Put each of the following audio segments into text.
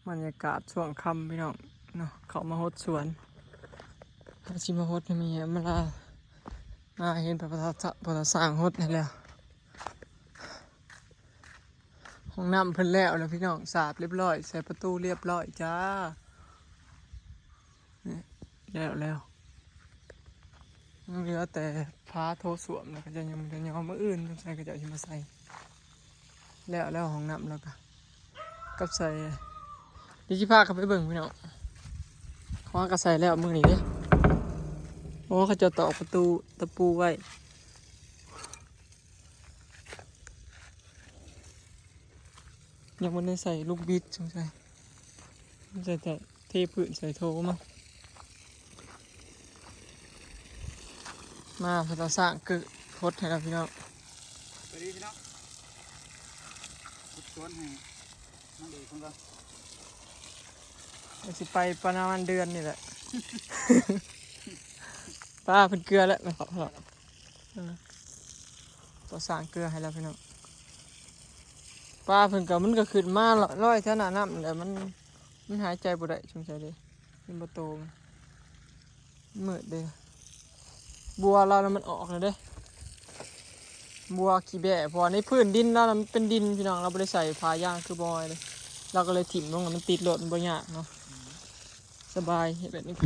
ບັນຍາກາດຊ່ວງຄ່ຳພີ່ນ້ອງເນາະ ເຂົ້າມາຫົດສວນ ເຮົາຊິມາຫົດໃຫ້ແມ່ອຳມາລາ ມາເຫັນພະ ພະ ພະຊ່າງຫົດໃຫ້ແລ້ວ. ຫ້ອງນ້ຳເພິ່ນແລ້ວແລ້ວພີ່ນ້ອງ ສາບຮຽບຮ້ອຍ ໃສ່ປະຕູຮຽບຮ້ອຍຈ້າ. ນີ້ແລ້ວແລ້ວ ຍັງເຫຼືອແຕ່ຝາໂຖສ້ວມ ແລ້ວເຂົາເຈົ້າຍັງບໍ່ໄດ້ຍໍ ມື້ອື່ນສົງໄສເຂົາເຈົ້າຊິມາໃສ່. ແລ້ວແລ້ວ ຫ້ອງນ້ຳແລ້ວກະ ກັບໃສ່ ດຽວຊິພາເຂົ້າໄປເບິ່ງພີ່ນ້ອງ. ເຮົາກະໃສ່ແລ້ວມື້ນີ້ເດ້. ໂອ້ ເຂົາເຈົ້າຕອກປະຕູຕະປູໄວ້. ຍັງບໍ່ໄດ້ໃສ່ລູກບິດສົງໄສ ໃສ່ແຕ່ເທພື້ນໃສ່ໂຖມາ ມາ ເພິ່ນເອົາສ້າງກຶຫົດໃຫ້ແລ້ວພີ່ນ້ອງ. ສະບາຍດີພີ່ນ້ອງ ຫົດສວນໃຫ້ນ້ອງເອເພິ່ນກ່ອນ ວ່າຊິໄປປະມານເດືອນນີ້ແຫຼະ ປາເພິ່ນເກືອແລ້ວ ແມ່ນເຂົາເນາະ. ເອີ ເຂົາສ້າງເກືອໃຫ້ແລ້ວພີ່ນ້ອງ. ປາເພິ່ນກະ ມັນກະຂຶ້ນມາລອຍແຖວໜ້ານ້ຳແຫຼະ ມັນ ມັນຫາຍໃຈບໍ່ໄດ້ສົງໄສເດ້ ມັນບໍ່ໂຕ ມັນມືດເດ້. ບົວລາວນະມັນອອກແລ້ວເດ້ ບົວຂີ້ແບ້ ເພາະວ່າໃນພື້ນດິນລາວນະມັນເປັນດິນພີ່ນ້ອງ ລາວບໍ່ໄດ້ໃສ່ຜ້າຢາງຄືບອຍເດ້ ລາວກະເລີຍຖິ້ມລົງ ມັນຕິດໂລດ ມັນບໍ່ຍາກເນາະ ສະບາຍເຮັດແບບນີ້.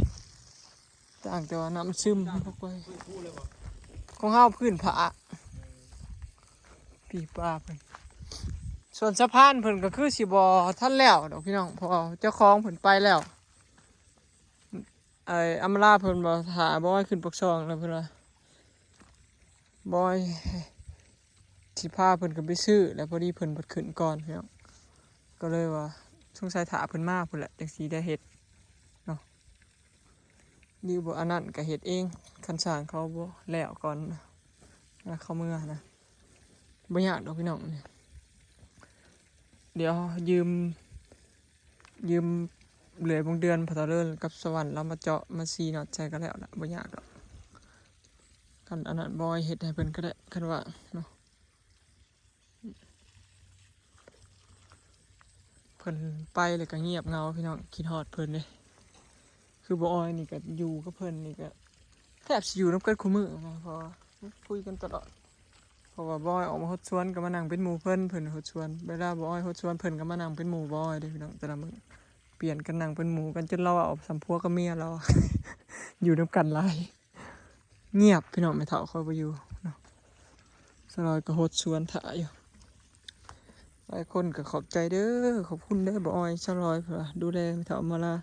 ຕ່າງແຕ່ວ່ານ້ຳຊຶມ ຂອງເຮົາພື້ນຜາ ປີປາເພິ່ນ ສ່ວນສະພານເພິ່ນກະຄືຊິບໍ່ທັນແລ້ວດອກພີ່ນ້ອງ ເພາະວ່າເຈົ້າຂອງເພິ່ນໄປແລ້ວ. ໄອ້ອຳມາລາເພິ່ນວ່າຖ້າບອຍຂຶ້ນປາກຊ່ອງແລ້ວ ເພິ່ນວ່າບອຍຊິພາເພິ່ນກະໄປຊື້ ແລ້ວພໍດີເພິ່ນເພິ່ນຂຶ້ນກ່ອນພີ່ນ້ອງ ກະເລີຍວ່າສົງໄສຖ້າເພິ່ນມາພຸ້ນແຫຼະ ຈັ່ງຊິໄດ້ເຮັດເນາະ. ຫຼືບໍ່ ອັນນັ້ນກະເຮັດເອງ ຄັນຊ່າງເຂົາບໍ່ແລ້ວກ່ອນນະ ເຂົາເມືອນະ ບໍ່ຍາກດອກພີ່ນ້ອງ. ດຽວຢືມ ຢືມເລື່ອຍວົງເດືອນ ພໍ່ເຖົ້າເລີນກັບສະຫວັນລາວມາເຈາະມາຊີ້ນັອດໃສ່ກະແລ້ວລະ ບໍ່ຍາກດອກ. ຄັນອັນນັ້ນບອຍເຮັດໃຫ້ເພິ່ນກະໄດ້ ຄັນວ່າເນາະ. ເພິ່ນໄປແລ້ວກະງຽບເຫງົາພີ່ນ້ອງ ຄິດຮອດເພິ່ນເດ້. ຄືບໍ່ອອຍນີ້ກະຢູ່ກັບເພິ່ນນີ້ກະແທບຊິຢູ່ນຳກັນຄູ່ມື້ນະ ເພາະວ່າຄຸຍກັນຕະຫຼອດ ເພາະວ່າບໍ່ອອຍອອກມາຫົດສວນກະມານັ່ງເປັນໝູ່ເພິ່ນ ເພິ່ນຫົດສວນ ເວລາບໍ່ອອຍຫົດສວນເພິ່ນກະມານັ່ງເປັນໝູ່ບໍ່ອອຍເດ້ພີ່ນ້ອງ. ແຕ່ລະມື້ປ່ຽນກັນນັ່ງເປັນໝູ່ກັນ ຈົນລາວເວົ້າສ່ຳຜົວກັບເມຍລາວ ຢູ່ນຳກັນຫຼາຍ. ງຽບພີ່ນ້ອງ ແມ່ເຖົ້າຂ້ອຍບໍ່ຢູ່ເນາະ ສາວລອຍກະຫົດສວນຖ້າຢູ່. ຫຼາຍຄົນກະຂອບໃຈເດີ ຂອບຄຸນເດີ ບໍ່ອອຍ ສາວລອຍ ເພິ່ນວ່າດູແລແມ່ເຖົ້າມາລາ.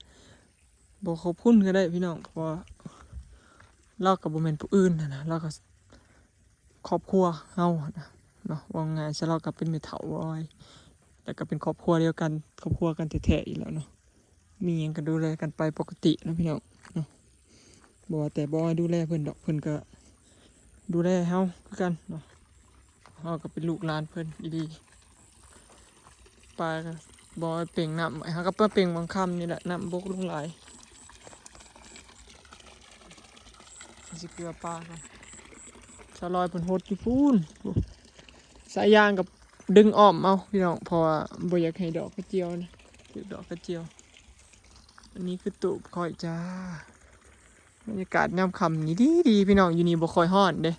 ບໍ່ຂອບຄຸນກະໄດ້ພີ່ນ້ອງ ເພາະວ່າລາວກະບໍ່ແມ່ນຜູ້ອື່ນຫັ້ນນະ ລາວກະຄອບຄົວເຮົາຫັ້ນນະເນາະ. ເວົ້າງ່າຍຊະ ລາວກະເປັນແມ່ເຖົ້າບໍ່ອອຍ ແລ້ວກະເປັນຄອບຄົວດຽວກັນ ຄອບຄົວກັນແທ້ໆຢູ່ແລ້ວເນາະ. ມີຫຍັງກະດູແລກັນໄປປົກກະຕິເນາະພີ່ນ້ອງເນາະ. ບໍ່ວ່າແຕ່ບໍ່ອອຍດູແລເພິ່ນດອກ ເພິ່ນກະດູແລເຮົາຄືກັນເນາະ. ເຮົາກະເປັນລູກຫຼານເພິ່ນອີ່ຫຼີ. ປາກະບໍ່ເປັງນ້ຳ ເຮົາກະມາເປັງບາງຄ່ຳນີ້ແຫຼະ ນ້ຳບົກລົງຫຼາຍ. ຊິເກືອປາກ່ອນ ສາວລອຍເພິ່ນຫົດຢູ່ພຸ້ນ ສາຍຢາງກະດຶງອ້ອມເອົາພີ່ນ້ອງ ເພາະວ່າບໍ່ຢາກໃຫ້ດອກກະຈຽວນະ ຖືກດອກກະຈຽວ. ອັນນີ້ຄືຕູບຂ້ອຍຈ້າ. ບັນຍາກາດຍາມຄ່ຳນີ້ດີໆ ພີ່ນ້ອງ ຢູ່ນີ້ບໍ່ຄ່ອຍຮ້ອນເດ້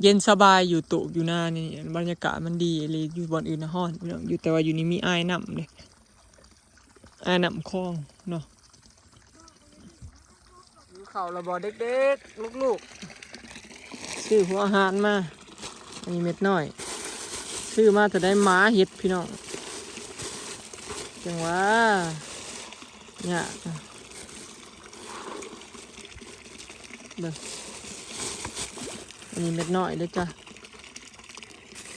ເຢັນສະບາຍ ຢູ່ຕູບຢູ່ນານີ້ ບັນຍາກາດມັນດີອີ່ຫຼີ. ຢູ່ບ່ອນອື່ນນະຮ້ອນພີ່ນ້ອງ ຢູ່ ແຕ່ວ່າຢູ່ນີ້ມີອາຍນ້ຳເດ້ ອາຍນ້ຳຄອງເນາະ. ຫິວເຂົ້າລະບໍ່ເດັກໆ ລູກໆ? ຊື້ຫົວອາຫານມາ ອັນນີ້ເມັດນ້ອຍ ຊື້ມາແຕ່ໃດໝາເຮັດພີ່ນ້ອງ ຈັ່ງວ່າຍາກ. ເບິ່ງ ອັນນີ້ເມັດນ້ອຍເດີຈ້າ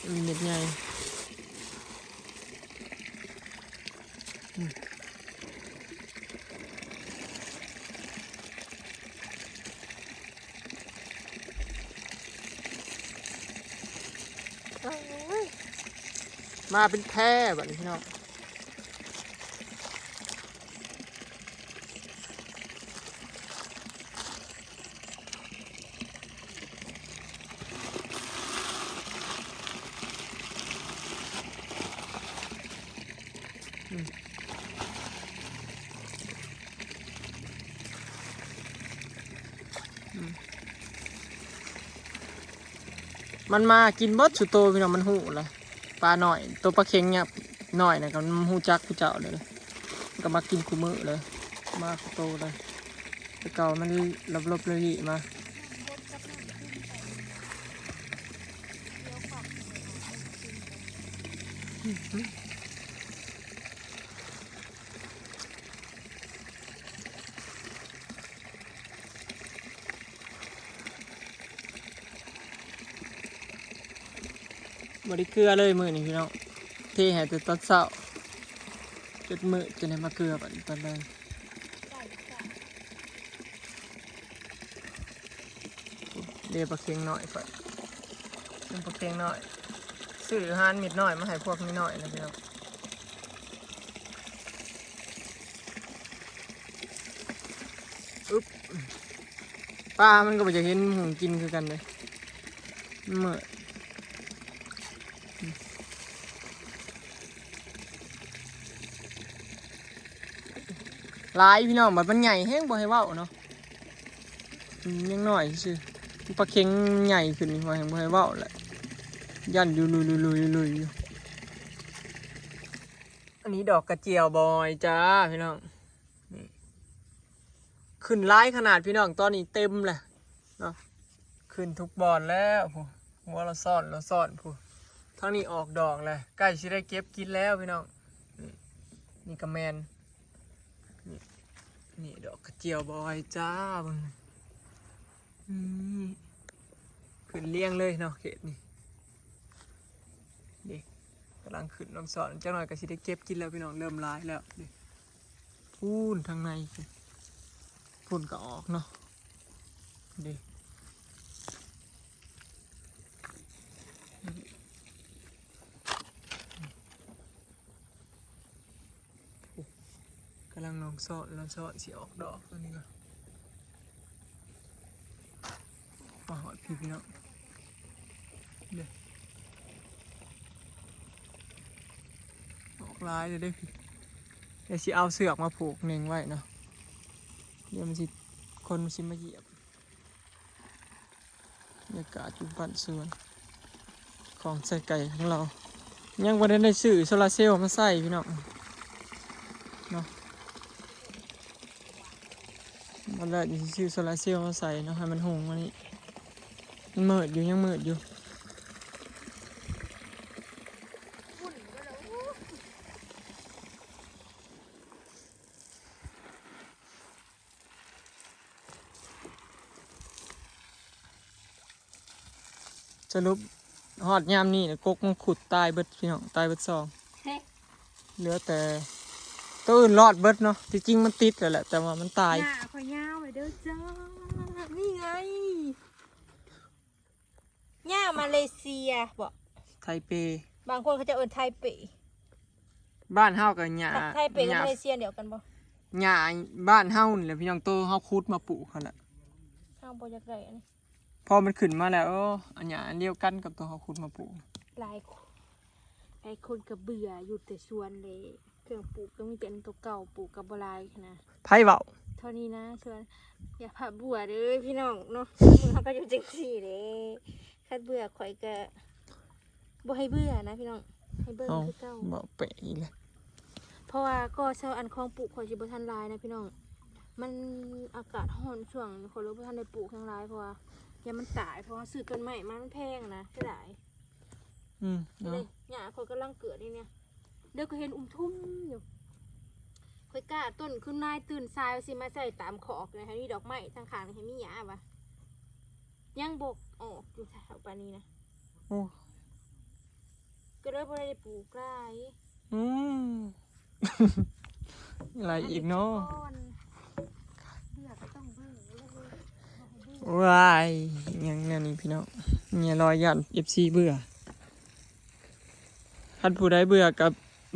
ອັນນີ້ເມັດໃຫຍ່. ມາເປັນແພບັດນີ້ພີ່ນ້ອງ. ອືມ ອືມ ມັນມາກິນເບິດສູ່ໂຕພີ່ນ້ອງ ມັນຮູ້ລະ ປານ້ອຍ ໂຕປາເຂັງຫຍັບນ້ອຍນະ ກໍມັນຮູ້ຈັກຄືເຈົ້າເລີຍ ມັນກໍມາກິນຄູ່ມື້ເລີຍ ມາຄູ່ໂຕເລີຍ ແຕ່ເກົ່າມັນຫຼົບໆລີ້ໆມາ. ບໍ່ໄດ້ເກືອເລີຍມື້ນີ້ພີ່ນ້ອງ ເທໃຫ້ແຕ່ຕອນເຊົ້າ ຈົນມື້ຈົນໄດ້ມາເກືອບັດນີ້ຕອນແລງ. ເດ້ປາເຂັງນ້ອຍຂ້ອຍ ເປັນປາເຂັງນ້ອຍ ຊື້ອາຫານມິດນ້ອຍມາໃຫ້ພວກມິດນ້ອຍນະພີ່ນ້ອງ. ອຶບ ປາມັນກໍບໍ່ຢາກເຫັນຫູກິນຄືກັນເດ້ ມັນເມື່ອຍ. ຫຼາຍພີ່ນ້ອງ ບັດມັນໃຫຍ່ແຮງບໍ່ໃຫ້ເວົ້າເນາະ ອືມ ຍັງນ້ອຍຊື່ ປາເຂັງໃຫຍ່ຂຶ້ນນີ້ ແຮງບໍ່ໃຫ້ເວົ້າແຫຼະ ຢ້ານຢູ່ລຸຍໆໆໆຢູ່. ອັນນີ້ດອກກະຈຽວບອຍຈ້າພີ່ນ້ອງ ນີ້ ຂຶ້ນຫຼາຍຂະໜາດພີ່ນ້ອງ ຕອນນີ້ເຕັມແລ້ວເນາະ ຂຶ້ນທຸກບ່ອນແລ້ວ ຜູ້ ຫົວລະຊ້ອນລະຊ້ອນ ຜູ້ ທາງນີ້ອອກດອກແລ້ວ ໃກ້ຊິໄດ້ເກັບກິນແລ້ວພີ່ນ້ອງ. ນີ້ ນີ້ກໍແມ່ນ ນີ້ ນີ້ດອກກະຈຽວບອຍຈ້າ ເບິ່ງ ນີ້ ຂຶ້ນລຽງເລີຍເນາະ ເຂດນີ້ ນີ້ ກຳລັງຂຶ້ນລະຊ້ອນ ຈັກໜ້ອຍກໍຊິໄດ້ເກັບກິນແລ້ວພີ່ນ້ອງ ເລີ່ມຫຼາຍແລ້ວ ນີ້ ພຸ້ນທາງໃນພຸ້ນ ພຸ້ນກໍອອກເນາະ ນີ້ ກຳລັງລອງຊ້ອນ ລອງຊ້ອນ ຊິອອກດອກຕົວນີ້ກໍ ມາຮອດພີ້ພີ່ນ້ອງ ເດ້ ອອກຫຼາຍເດ້ ດຽວຊິເອົາເຊືອກມາຜູກເນັ່ງໄວ້ເນາະ ດຽວມັນຊິ ຄົນຊິມາຢຽບ. ບັນຍາກາດຢູ່ບ້ານສວນຂອງໃສ່ໄກ່ຂອງເຮົາ ຍັງບໍ່ໄດ້ຊື້ໂຊລາເຊວມາໃສ່ພີ່ນ້ອງເນາະ ບັດແລ້ວຊິຊື້ໂຊລາເຊວມາໃສ່ເນາະ ໃຫ້ມັນຮຸ່ງກວ່ານີ້ ມັນມືດຢູ່ ຍັງມືດຢູ່. ສະຫຼຸບຮອດຍາມນີ້ ກົກມັງຄຸດຕາຍເບິດພີ່ນ້ອງ ຕາຍເບິດຊ່ອງ ເອີ ເຫຼືອແຕ່ໂຕອື່ນລອດເບິດເນາະ ທີ່ຈິງມັນຕິດແລ້ວແຫຼະ ແຕ່ວ່າມັນຕາຍ. ຫຍ້າຂ້ອຍຍາວໄວ້ເດີຈ້າ ນີ້ໄງ ຫຍ້າມາເລເຊຍບໍ ໄທເປ ບາງຄົນເຂົາເຈົ້າເອີ້ນໄທເປ ບ້ານເຮົາກໍຫຍ້າ ໄທເປກັບມາເລເຊຍດຽວກັນບໍ່ ຫຍ້າບ້ານເຮົານີ້ແຫຼະພີ່ນ້ອງ ໂຕເຮົາຂຸດມາປູກຫັ້ນແຫຼະ ເຮົາບໍ່ຢາກໄດ້ອັນນີ້ ພໍມັນຂຶ້ນມາແລ້ວ ເອີ ອັນຫຍ້າອັນດຽວກັນກັບໂຕເຮົາຂຸດມາປູກ ຫຼາຍຄົນ ຫຼາຍຄົນກໍເບື່ອຢູ່ແຕ່ສວນເລີຍ ເຄື່ອງປູກກໍມີແຕ່ອັນເກົ່າໆ ປູກກໍບໍ່ຫຼາຍຫັ້ນນະ ໃຜເວົ້າ ເທົ່ານີ້ນະ ສວນ ຢ່າພາບວເດີພີ່ນ້ອງເນາະ ເຮົາກໍຢູ່ຈັ່ງຊີ້ເດ້ ຄັນເບື່ອຂ້ອຍກໍ ບໍ່ໃຫ້ເບື່ອນະພີ່ນ້ອງ ໃຫ້ເບິ່ງຄືເກົ່າ ເວົ້າແປກອີກແລ້ວ ເພາະວ່າກໍຊາວອັນຂອງປູກຂ້ອຍຊິບໍ່ທັນຫຼາຍນະພີ່ນ້ອງ ມັນອາກາດຮ້ອນຊ່ວງນີ້ ຂ້ອຍເລີຍບໍ່ທັນໄດ້ປູກຫຍັງຫຼາຍ ເພາະວ່າຢ້ານມັນຕາຍ ເພາະວ່າຊື້ຕົ້ນໄມ້ມາມັນແພງນະ ເສຍດາຍ ອືມ ເນາະ ຫຍ້າຂ້ອຍກຳລັງເກີດນີ້ນະ ດຽວກໍເຫັນອຸ້ມທຸ່ມຢູ່ ຂ້ອຍກ້າຕົ້ນຄືນາຍຕື່ນສາຍວ່າຊິມາໃສ່ຕາມຄອກນະ ໃຫ້ມີດອກໄມ້ທາງຂ້າງນີ້ ໃຫ້ມີຫຍ້າວ່າ ຍັງບໍ່ອອກຢູ່ເທົ່າປານນີ້ນະ ໂອ້ ກໍເລີຍບໍ່ໄດ້ປູກຫຼາຍ ອືມ ຫຼາຍອີກເນາະ ເບື່ອກໍຕ້ອງເບື່ອ ວ້າຍ ຫຍັງແນວນີ້ພີ່ນ້ອງ ເມຍລອຍຢ້ານເອັຟຊີເບື່ອ ຄັນຜູ້ໃດເບື່ອກໍ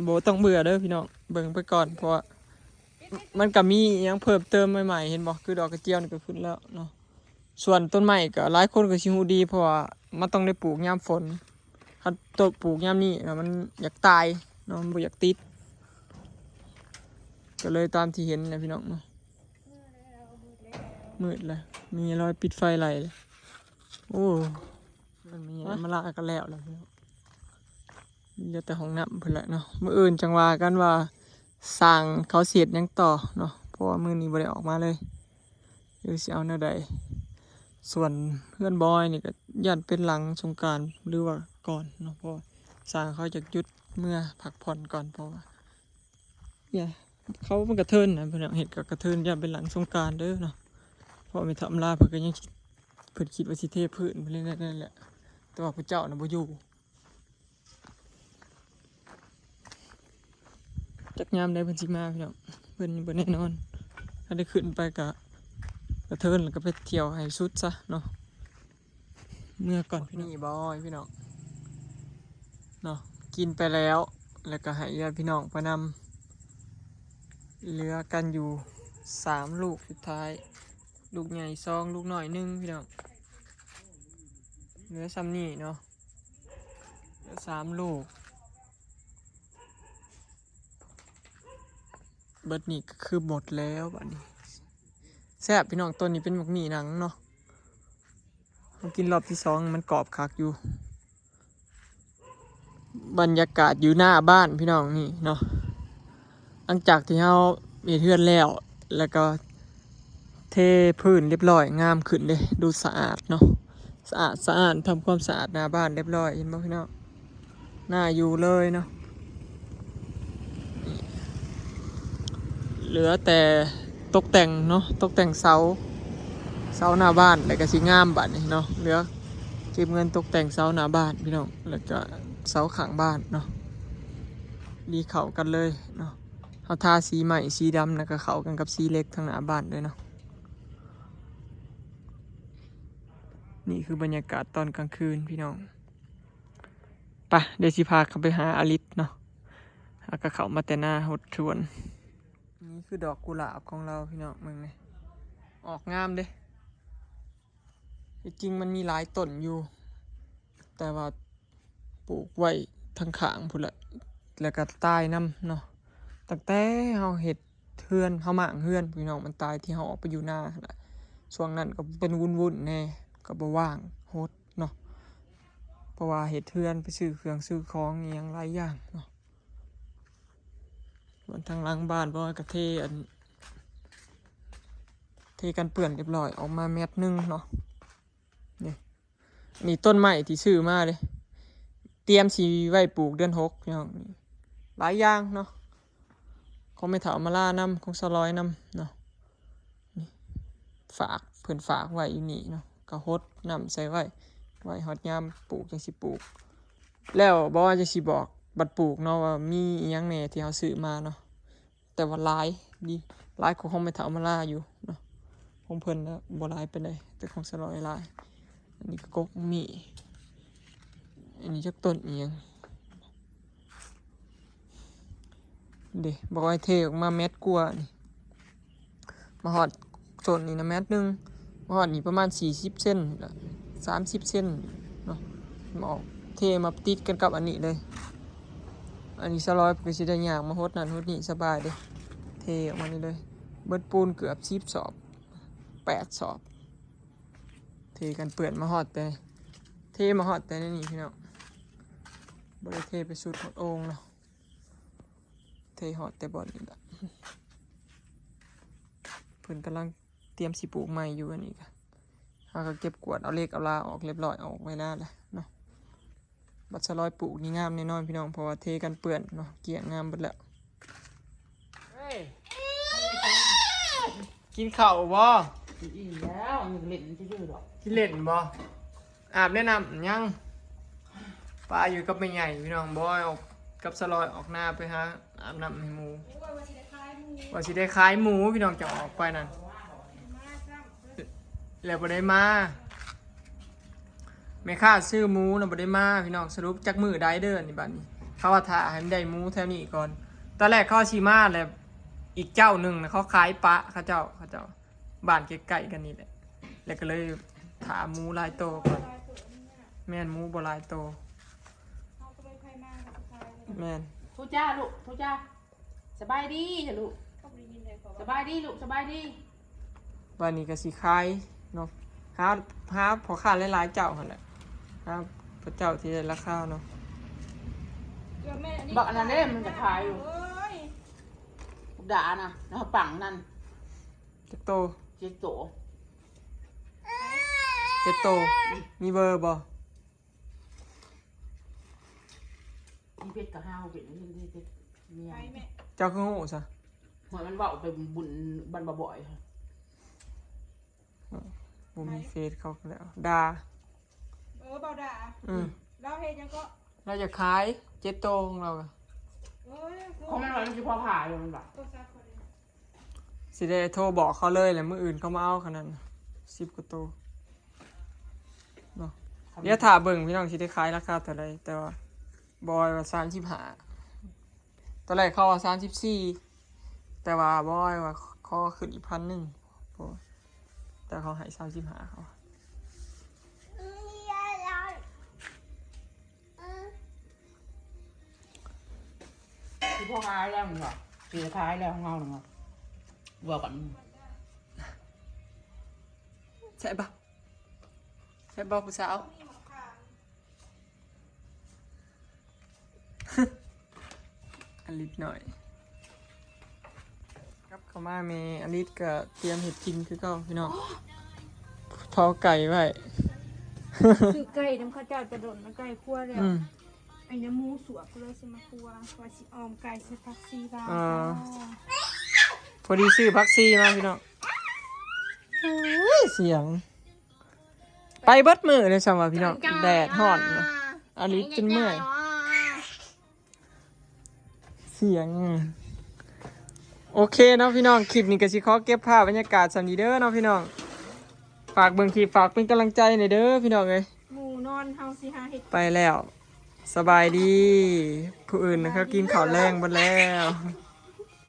ບໍ່ຕ້ອງເບື່ອເດີພີ່ນ້ອງ ເບິ່ງໄປກ່ອນ ເພາະວ່າມັນກໍມີຫຍັງເພີ່ມເຕີມໃໝ່ໆ ເຫັນບໍ່ ຄືດອກກະຈຽວນີ້ກໍຂຶ້ນແລ້ວເນາະ ສ່ວນຕົ້ນໄມ້ກໍຫຼາຍຄົນກໍຊິຮູ້ດີ ເພາະວ່າມັນຕ້ອງໄດ້ປູກຍາມຝົນ ຄັນຕົ້ນປູກຍາມນີ້ນະ ມັນຢາກຕາຍເນາະ ມັນບໍ່ຢາກຕິດ ກໍເລີຍຕາມທີ່ເຫັນນະພີ່ນ້ອງເນາະ ມືດແລ້ວ ມີຮອຍປິດໄຟໄຫຼເລີຍ. ໂອ້ ມັນມີມາລາກໍແລ້ວແຫຼະພີ່ນ້ອງ, ເຫຼືອແຕ່ຫ້ອງນ້ຳພຸ້ນແຫຼະເນາະ. ມື້ອື່ນຈັ່ງວ່າກັນວ່າຊ່າງເຂົາຊິເຮັດຫຍັງຕໍ່ເນາະ, ເພາະວ່າມື້ນີ້ບໍ່ໄດ້ອອກມາເລີຍ ຫຼືຊິເອົາແນວໃດ. ສ່ວນເຮືອນບອຍນີ້ກໍຢ້ານເປັນຫຼັງສົງການ ຫຼືວ່າກ່ອນເນາະ, ເພາະວ່າຊ່າງເຂົາຢາກຢຸດເມືອພັກຜ່ອນກ່ອນ ເພາະວ່າ ເຂົາມັນກະເທີນນະ ເພິ່ນເຮັດກະກະເທີນ ຢ້ານເປັນຫຼັງສົງການເດີເນາະ. ເພາະແມ່ເຖົ້າອຳລາເພິ່ນກໍຍັງຄິດ ເພິ່ນຄິດວ່າຊິເທພື້ນເພິ່ນນັ້ນແຫຼະ, ແຕ່ວ່າຜູ້ເຈົ້ານະບໍ່ຢູ່. ຈັກຍາມໃດເພິ່ນຊິມາພີ່ນ້ອງ, ເພິ່ນຍັງບໍ່ແນ່ນອນ. ຖ້າໄດ້ຂຶ້ນໄປກະກະເທີນ ແລ້ວກໍໄປທ່ຽວໃຫ້ສຸດຊະເນາະ. ເມືອກ່ອນພີ່ນ້ອງ. ນີ້ບອຍພີ່ນ້ອງເນາະ, ກິນໄປແລ້ວ ແລ້ວກໍໃຫ້ຍາດພີ່ນ້ອງໄປນຳ. ເຫຼືອກັນຢູ່ສາມລູກສຸດທ້າຍ, ລູກໃຫຍ່ສອງ ລູກນ້ອຍໜຶ່ງພີ່ນ້ອງ. ເຫຼືອຊ່ຳນີ້ເນາະ, ເຫຼືອສາມລູກ. ເບິດນີ້ກໍຄືໝົດແລ້ວບາດນີ້. ແຊບພີ່ນ້ອງ, ຕົ້ນນີ້ເປັນໝາກໝີ່ໜັງເນາະ. ມາກິນຮອບທີສອງ ມັນກອບຄັກຢູ່. ບັນຍາກາດຢູ່ໜ້າບ້ານພີ່ນ້ອງນີ້ເນາະ, ຫຼັງຈາກທີ່ເຮົາເຮັດເຮືອນແລ້ວ ແລ້ວກໍເທພື້ນລຽບຮ້ອຍ ງາມຂຶ້ນເດ້, ດູສະອາດເນາະ, ສະອາດສະອ້ານ, ທຳຄວາມສະອາດໜ້າບ້ານລຽບຮ້ອຍ. ເຫັນບໍ່ພີ່ນ້ອງ? ໜ້າຢູ່ເລີຍເນາະ. ເຫຼືອແຕ່ຕົກແຕ່ງເນາະ, ຕົກແຕ່ງເສົາ ເສົາໜ້າບ້ານ ແລ້ວກໍຊິງາມບາດນີ້ເນາະ. ເຫຼືອເກັບເງິນຕົກແຕ່ງເສົາໜ້າບ້ານພີ່ນ້ອງ, ແລ້ວກໍເສົາຂ້າງບ້ານເນາະ, ດີເຂົ້າກັນເລີຍເນາະ. ເຮົາທາສີໄມ້ສີດຳ ແລ້ວກໍເຂົ້າກັນກັບສີເຫຼັກທາງໜ້າບ້ານເລີຍເນາະ. ນີ້ຄືບັນຍາກາດຕອນກາງຄືນພີ່ນ້ອງ. ໄປ ດຽວຊິພາເຂົ້າໄປຫາອາລິດເນາະ, ຫາກໍເຂົ້າມາແຕ່ນາຫົດທວນ. ນີ້ຄືດອກກຸຫຼາບຂອງລາວພີ່ນ້ອງ, ເບິ່ງນີ້ ອອກງາມເດ້. ທີ່ຈິງມັນມີຫຼາຍຕົ້ນຢູ່ ແຕ່ວ່າປູກໄວ້ທາງຂ້າງພຸ້ນແຫຼະ ແລ້ວກໍຕາຍນຳເນາະ. ຕັ້ງແຕ່ເຮົາເຮັດ ເຮືອນ ເຮົາມ້າງເຮືອນ ພີ່ນ້ອງ, ມັນຕາຍທີ່ເຮົາອອກໄປຢູ່ນາຫັ້ນລະ. ຊ່ວງນັ້ນກໍເປັນວຸ້ນໆແດ່ ກໍບໍ່ວ່າງຫົດເນາະ, ເພາະວ່າເຮັດເຮືອນ ໄປຊື້ເຄື່ອງຊື້ຂອງອີ່ຫຍັງຫຼາຍຢ່າງເນາະ. ສ່ວນທາງຫຼັງບ້ານ ບໍ່ວ່າກໍເທອັນ ເທກັນເປື້ອນຮຽບຮ້ອຍ ອອກມາແມັດໜຶ່ງເນາະ. ນີ້ ນີ້ຕົ້ນໄມ້ທີ່ຊື້ມາເດ້ ຕຽມຊິໄວ້ປູກເດືອນຫົກ ພີ່ນ້ອງ. ຫຼາຍຢ່າງເນາະ, ຂອງແມ່ເຖົ້າມາລານຳ ຂອງສາວລອຍນຳເນາະ. ນີ້ ຝາກ ເພິ່ນຝາກໄວ້ຢູ່ນີ້ເນາະ, ກໍຫົດນ້ຳໃສ່ໄວ້ ໄວ້ຮອດຍາມປູກຈັ່ງຊິປູກ. ແລ້ວບໍ່ວ່າຈັ່ງຊິບອກ ບັດປູກເນາະ ວ່າມີອີ່ຫຍັງແດ່ທີ່ເຮົາຊື້ມາເນາະ. ແຕ່ວ່າຫຼາຍດີ ຫຼາຍກວ່າຂອງແມ່ເຖົ້າມາລາຢູ່ເນາະ. ຂອງເພິ່ນນະບໍ່ຫຼາຍປານໃດ ແຕ່ຂອງສາວລອຍຫຼາຍ. ອັນນີ້ກໍກົກໝີ່, ອັນນີ້ຈັກຕົ້ນອີ່ຫຍັງເດ້. ບອກວ່າເທອອກມາແມັດກວ່ານີ້, ມາຮອດຕົ້ນນີ້ນະແມັດໜຶ່ງ, ມາຮອດນີ້ປະມານສີ່ສິບເຊັນນີ້ລະ ສາມສິບເຊັນເນາະ. ມາອອກ ເທມາຕິດກັນກັບອັນນີ້ເລີຍ. ອັນນີ້ສາວລອຍເພິ່ນກໍຊິໄດ້ຍ່າງມາຫົດນັ້ນຫົດນີ້ສະບາຍເດ້, ເທອອກມານີ້ເລີຍ. ເບິດປູນເກືອບສິບສອບ ແປດສອບ. ເທກັນເປື້ອນມາຮອດແຕ່ ເທມາຮອດແຕ່ໃນນີ້ພີ່ນ້ອງ, ບໍ່ໄດ້ເທໄປສຸດຮອດໂອ່ງເນາະ, ເທຮອດແຕ່ບ່ອນນີ້ລະ. ເພິ່ນກຳລັງ ຕຽມຊິປູກໃໝ່ຢູ່. ອັນນີ້ກະ ເຮົາກະເກັບກວາດເອົາເຫຼັກເອົາລາອອກຮຽບຮ້ອຍ ອອກໄວ້ນາແລ້ວເນາະ. ບັດສະລອຍປູກນີ້ງາມແນ່ນອນພີ່ນ້ອງ, ເພາະວ່າເທກັນເປື້ອນເນາະ, ກ້ຽງງາມເບິດແລ້ວ. ເອີຍ ກິນເຂົ້າບໍ່? ກິນອີ່ມແລ້ວ ຍັງເຫຼັ້ນຊື່ໆດອກ. ຊິເຫຼັ້ນບໍ່? ອາບແນະນ້ຳຍັງ? ປາຢູ່ກັບແມ່ໃຫຍ່ພີ່ນ້ອງ, ບອຍອອກກັບສະລອຍອອກນາໄປຫາອາບນ້ຳໃຫ້ໝູ. ໂອ້ຍ ວ່າຊິໄດ້ຂາຍໝູ ວ່າຊິໄດ້ຂາຍໝູພີ່ນ້ອງ, ຈະອອກໄປນັ້ນ ແລ້ວບໍ່ໄດ້ມາ. ແມ່ຄ້າຊື້ໝູນະບໍ່ໄດ້ມາພີ່ນ້ອງ. ສະຫຼຸບຈັກມື້ໄດ້ເດີນີ້ ບັດນີ້ເຂົາວ່າຖ້າໃຫ້ມັນໄດ້ໝູແຖວນີ້ກ່ອນ. ຕອນແລກເຂົາວ່າຊິມາແລ້ວ ອີກເຈົ້າໜຶ່ງນະ ເຂົາຂາຍປະເຂົາເຈົ້າ, ເຂົາເຈົ້າ ບ້ານໃກ້ໆກັນນີ້ແຫຼະ, ແລ້ວກໍເລີຍຖ້າໝູຫຼາຍໂຕກ່ອນ. ແມ່ນ ໝູບໍ່ຫຼາຍໂຕ. ແມ່ນ. ໂທຈ້າລູກ ໂທຈ້າ. ສະບາຍດີຈ້າລູກ. ສະບາຍດີລູກ ສະບາຍດີ. ບາດນີ້ກໍຊິຂາຍ ເນາະ ຫາ ຫາພໍ່ຄ້າຫຼາຍໆເຈົ້າຫັ້ນແຫຼະ ຫາພະເຈົ້າທີ່ໄດ້ລາຄາເນາະ. ເກືອບແມ່ນອັນນີ້ ບັກອັນນັ້ນເດ້ ມັນກໍຂາຍຢູ່ ເອີຍ ບັກດານະ ແລ້ວປັງນັ້ນ ຈັກໂຕ? ເຈັດໂຕ ເຈັດໂຕ ມີເບີບໍ່? ອີເພັດກໍຫ້າວເປັນເລື່ອງທີ່ເຈັດເມຍ ໃຜແມ່? ເຈົ້າຄືຮູ້ຊະ? ເພາະມັນເວົ້າໄປບຸນບ້ານບ່າວບອຍ ບໍ່ມີເຟສເຂົາແລ້ວ ດາ ເອີ ບ່າວດາ ອືມ ລາວເຮັດຫຍັງເກາະ? ລາວຢາກຂາຍເຈັດໂຕຂອງລາວກະ ເອີຍ ຂອງມັນວ່າມັນຊິພໍຂາຍຢູ່ ມັນວ່າ ໂທລະສັບເຂົາເດ້ ຊິໄດ້ໂທບອກເຂົາເລີຍແຫຼະ ມື້ອື່ນເຂົາມາເອົາຂະນັ້ນ ສິບກວ່າໂຕເນາະ. ດຽວຖ້າເບິ່ງພີ່ນ້ອງ ຊິໄດ້ຂາຍລາຄາເທົ່າໃດ ແຕ່ວ່າບອຍວ່າສາມສິບຫ້າ ຕອນແລກເຂົາວ່າສາມສິບສີ່ ແຕ່ວ່າບອຍວ່າຂໍຂຶ້ນອີກພັນໜຶ່ງ ໂອ້ ແຕ່ເຂົາໃຫ້ສາມສິບຫ້າ ເຂົາວ່າ ຊິພໍຂາຍແລ້ວ ເຫັນບໍ່? ຊິຂາຍແລ້ວຂອງເຮົານະ ເວົ້າກັນ ແຊບບໍ່? ແຊບບໍ່ຜູ້ສາວ? ອາລິດໜ້ອຍ ກັບເຂົ້າມາ ແມ່ອາລິດກໍຕຽມເຮັດກິນຄືເກົ່າພີ່ນ້ອງ ເຜົາໄກ່ໄວ້ ຊື້ໄກ່ນຳເຂົາເຈົ້າແຕ່ດົນ ໄກ່ຄົວແລ້ວ ອືມ ອັນນີ້ໝູສວກ ກໍເລີຍຊິມາຄົວ ວ່າຊິອອມໄກ່ໃສ່ຜັກຊີລາວ ເອີ ພໍດີຊື້ຜັກຊີມາພີ່ນ້ອງ ໂອ້ຍ ສຽງ ໄປເບິດມື້ເລີຍຊ້ຳວ່າພີ່ນ້ອງ ແດດຮ້ອນນະ ອາລິດຈົນເມື່ອຍ ສຽງ ໂອເຄເນາະພີ່ນ້ອງ ຄລິບນີ້ກໍຊິຂໍເກັບພາບບັນຍາກາດສ່ຳນີ້ເດີເນາະພີ່ນ້ອງ ຝາກເບິ່ງຄລິບ ຝາກເປັນກຳລັງໃຈແດ່ເດີພີ່ນ້ອງເອີຍ ໝູນອນ ເຮົາຊິຫາເຮັດ ໄປແລ້ວ ສະບາຍດີ ຜູ້ອື່ນນະ ເຂົາກິນເຂົ້າແລງເບິດແລ້ວ.